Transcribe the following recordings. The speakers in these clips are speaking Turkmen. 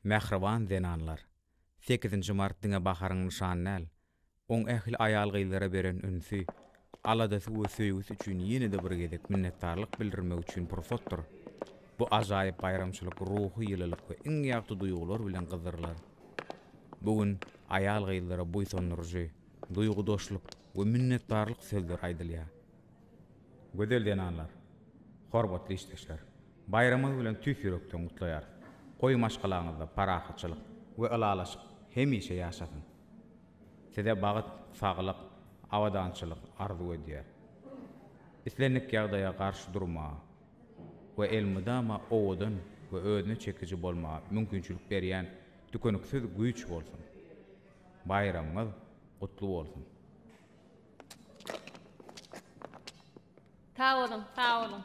Mähriban zenanlar! Sekizinji mart diňe baharyň nyşany däl, oň ähli aýal-gyzlara beren ünsi, aladasy we söýgüsi üçin ýene-de bir gezek minnetdarlyk bildirmek üçin pursatdyr. Bu ajaýyp baýramçylyk ruhy ýylylyk we iň ýagty duýgular bilen gyzdyrylar. Bu gün aýal-gyzlara buýsandyryjy, duýgudaşlyk we minnetdarlyk sözleri aýdylýar. Gözel zenanlar! Hormatly işdeşler! Baýramyňyz bilen tüýs ýürekden gutlaýarys. Goý maşgalaňyzda parahatçylyk we ylalaşyk hemişe ýaşasyn. Size bagt, saglyk, abadançylyk arzuw edýär. Islendik ýagdaýa garşy durmaga we elmydama owadan we özüne çekiji bolmaga mümkinçilik berýän tükeniksiz güýç bolsun. Baýramyňyz gutly bolsun! Sag boluň, sag boluň.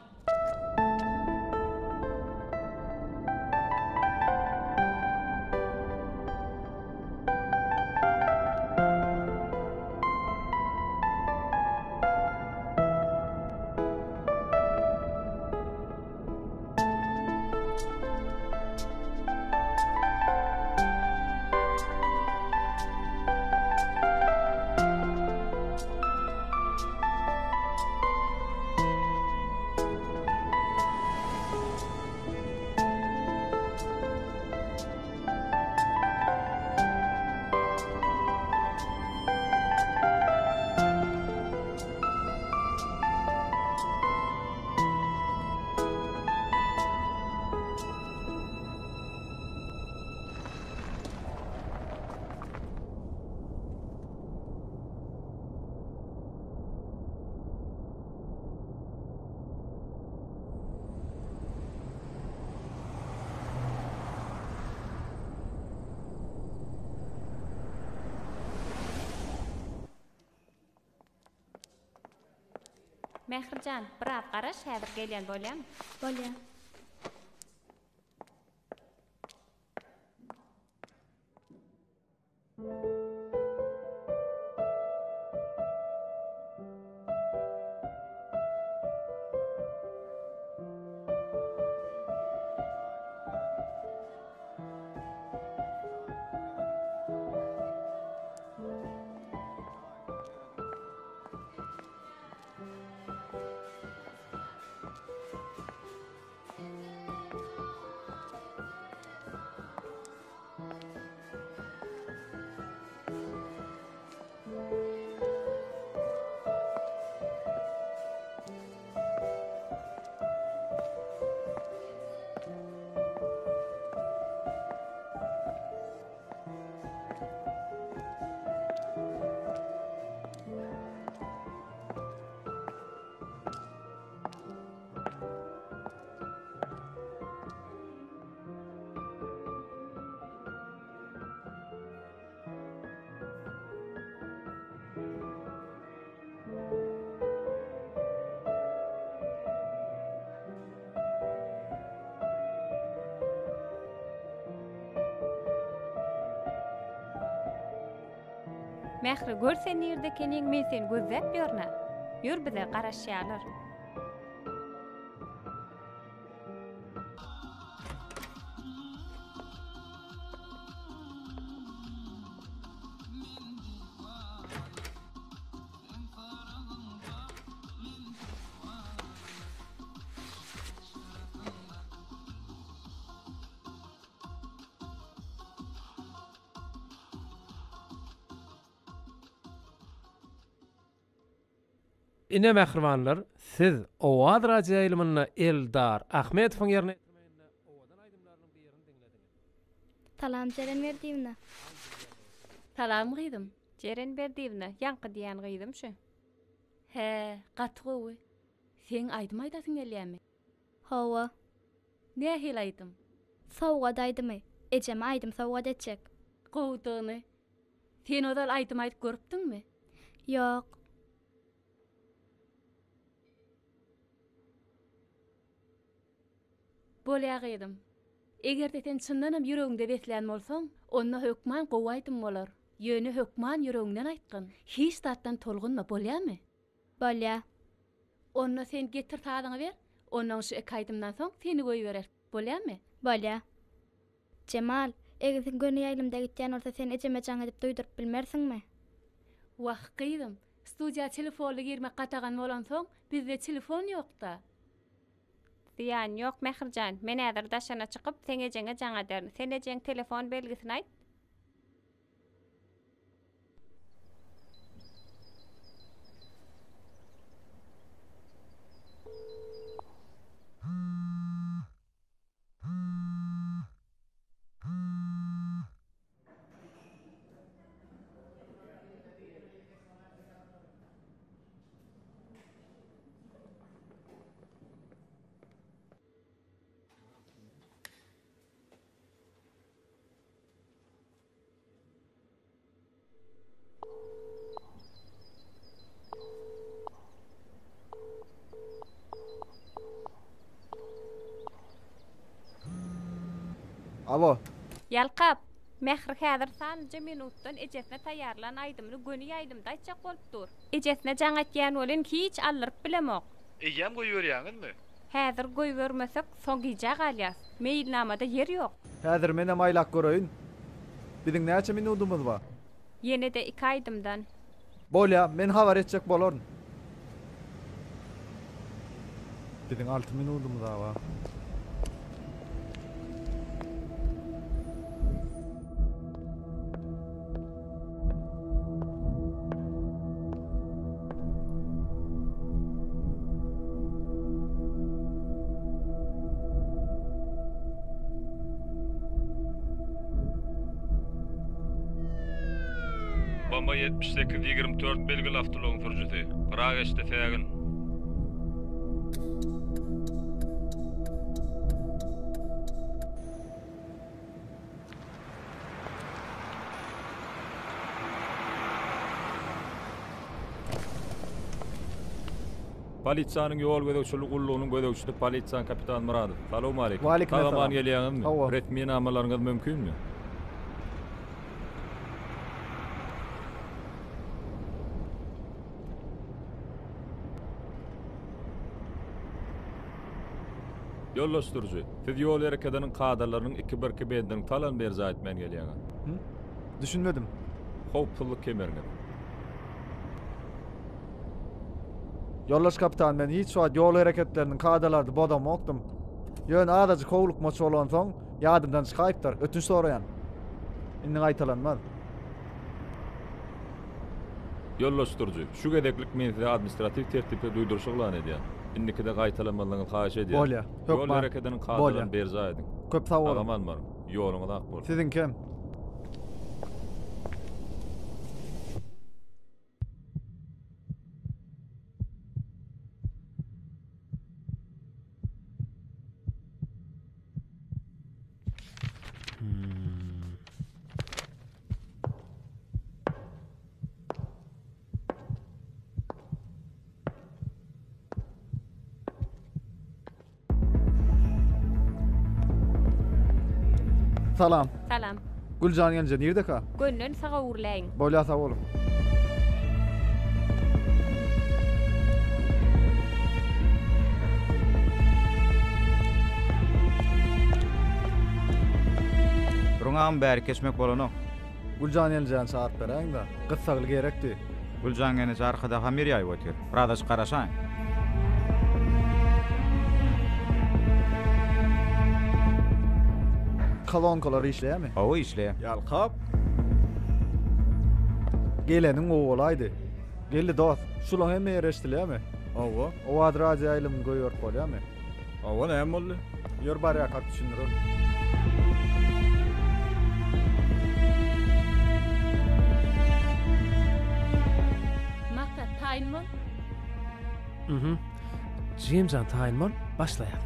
Mähri jan, biraz garaş, häzir gelýän, bolýamy? Bolýa. Mähri, gör sen nirde ekeniň, men seni gözläp ýörün-ä. Ýör bize, garaşýarlar. Ine mähribanlar, siz Owaz radioýaýlymynda Eldar Ahmedowyň ýerine ýetirmeginde owadan aýdymlarynyň birini diňlediňiz. Salam Jeren Berdiýewna. Salam gyzym. Jeren Berdiýewna, ýaňky diýýän gyzym şu. Hä, gaty gowy. Seň aýdym aýdasyň gelýämi? Hawa. Nähili aýdym? Sowgat aýdymy. Ejeme aýdym sowgat etjek. Gowudygyny. Sen ozal aýdym aýdyp görüpdiňmi? Ýok. Bolýa gyzym. Eger-de sen çyndanam ýüregiňde beslän bolsaň, onda hökman gowy aýdym bolar. Ýöne hökman ýüregiňden aýtgyn. Hiç zatdan tolgunma, bolýamy? Bolýa. Onda sen getir sazyňy ber, onnoň şu iki aýdymdan soň seni goýbereris, bolýamy? Bolýa. Jemal, Eger göni ýaýlymda gitýän bolsa sen ejeme jaň edip duýduryp bilmersiňmi? Wah, gyzym, studiýa telefonly girmek gadagan bolansoň, bizde telefon ýok-da. Zyýany ýok, Mährijan. Men häzir daşyna çykyp, seň ejeňe jaň ederin. Sen ejeň telefon belgisini aýt. Alo. Ýalkap, Mähri häzir sanlyja minutdan ejesine taýýarlan aýdymyny göni ýaýlymda aýtjak bolup dur. Ejesine jaň etýän welin hiç aldyryp bilemok. Eýýäm goýberýäňizmi? Häzir goýbermesek, soň gijä galýas. Meýilnamada ýer ýok. Häzir menem aýlap göreýin. Biziň näçe minudymyz bar? Ýene-de iki aýdymdan. Bolýa, men habar etjek bolaryn. Biziň alty minudymyz-a bar. Bama 78 24 belgili awtoulagyň sürüjisi. Gyra geçdi sägin. Polisiýanyň ýol gözegçilik gullugynyň gözegçisi polisiýanyň kapitan Myradow. Salowmaleýkim. Waleýkim Sag aman essalam. gelýäňizmi? Hawa. Resminamalaryňyz mümkinmi? Ýoldaş sürüji, siz ýol herekediniň kadalarynyň iki birki bendiniň talabyny berjaý etmän gelýäňiz. Hü? Düşünmedim. Howpsuzlyk kemeriňiz. Ýoldaş kapitan, men hiç wagt ýol hereketleriniň kadalaryny bozamokdym. Ýöne azajyk howlukmaç bolansoň, ýadymdan çykaýypdyr. Ötünç soraýan. Indi gaýtalanmaz. Ýoldaş sürüji, şu gezeklik men size administratiw tertipde duýduryş yglan edýän. Indikide gaýtalamazlygyňyzy haýyş edýän. Bolýa. Ýol Hökman. herekediniň Bolýa. kadalaryny berjaý ediň. Köp sag boluň. Sag-aman baryň. Ýoluňyz ak bolsun. Siziňkem. Salam. Salam. Güljan gelneje nirdeka? Gönden saga öwrüläýiň. Bolýa sag boluň. Duruň agam bärik geçmek bolanok. Güljan gelnejäni çagyryp beräýiňdä. Gyssagly gerekdi. Güljan gelneje arkada hamyr ýaýyp otyr. Birazajyk garaşaýyň. Kolonkalar işleýärmi? Hawa işleýär. Ýalkap. Geleniň gowy bolaýdy. Geldi dost. Şulaň hemme ýeri eşdilýärmi? Hawa. Owaz radio ýaýlymyny goýberip bolýarmy? Hawa näme boldy? Ýör barýarkak düşündirerin. Maksat taýyn bol. Mhm. Jigimjan taýyn bol, başlaýas.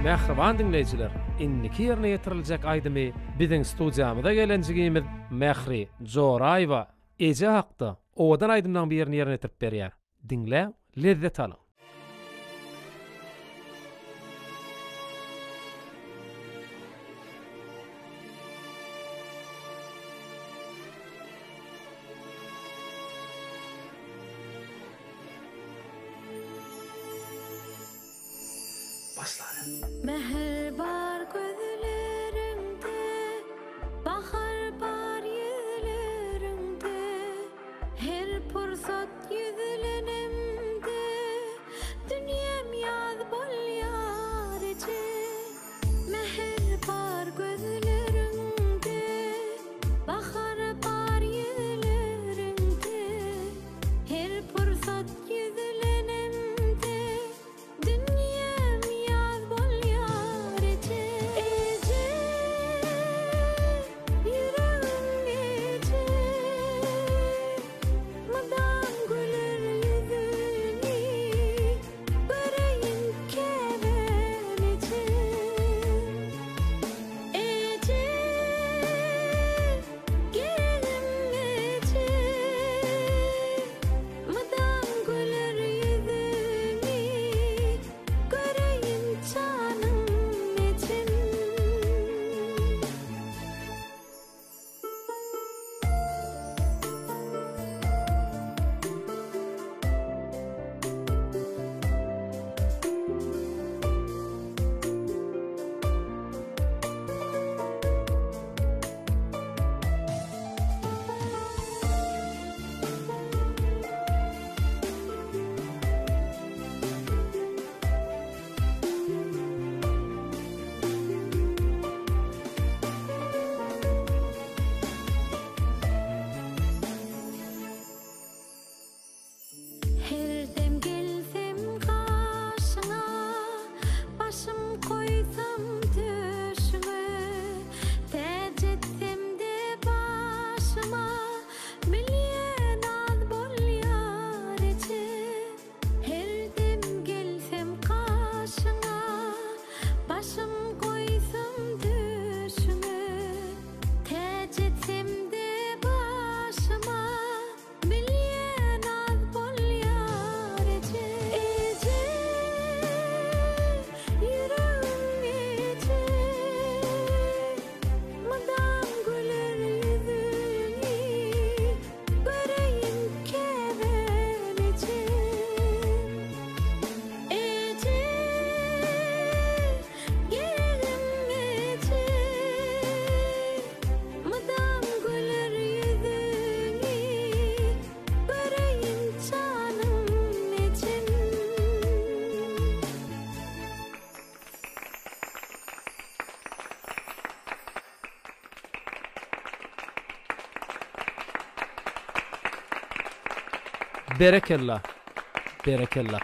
Mähriban diňleýjiler, indiki ýerine ýetiriljek aýdymy biziň studiýamyza gelen jigimiz Mähri Joraýewa eje hakda owadan aýdymlaryň birini ýerine ýetirip berýär. Diňläň, lezzet alyň! Mähir bar gözleriňde, Bahar bar ýüzleriňde, Her pursat ýüzlenemde, Dünýäm ýaz bolýar eje. Mähir bar gözleriňde, Bahar bar ýüzleriňde, Her pursat ýüzlenemde, Dünýäm ýaz bolýar eje. Eje, ýüregim eje. Mydam güler ýüzüňi göreýin käbäm eje. Eje, geregim eje. Mydam güler ýüzüňi göreýin janym ejem. Her dem gelsem gaşyňa, Başym goýsam döşüňe, Täç etsem-de başyma, Bilýän az bolýar eje. Her dem gelsem gaşyňa, Başym goýsam döşüňe, Täç etsem-de başyma, Bilýän az bolýar eje. Eje, ýüregim eje. Mydam güler ýüzüňi göreýin käbäm eje. Eje, geregim eje. Mydam güler ýüzüňi göreýin janym ejem. Berekella. Berekella.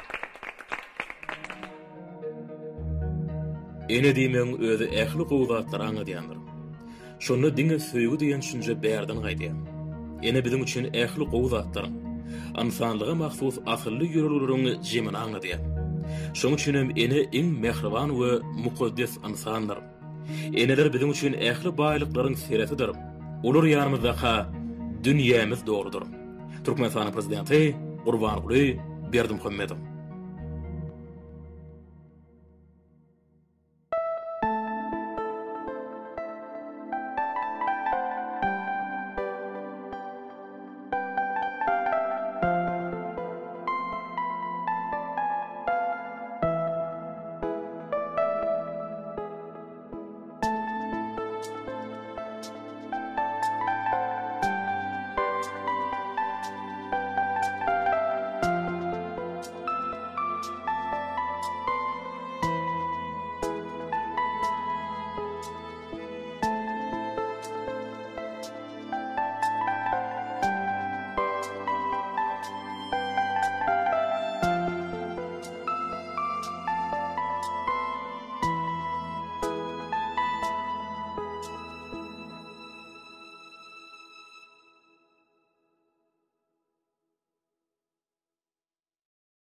Ene diýmegiň özi ähli gowy zatlary aňladýandyr. Şonda diňe söýgi diýen düşünje bärden gaýdýar. Ene biziň üçin ähli gowy zatlaryň, ynsanlyga mahsus asylly ýörelgeleriň jemini aňladýar. Şonuň üçin hem ene iň mähriban we mukaddes ynsandyr. Eneler biziň üçin ähli baýlyklaryň seresidir. Olar ýanymyzdaka dünýämiz doludyr. Türkmenistanyň Prezidenti Gurbanguly Berdimuhamedow.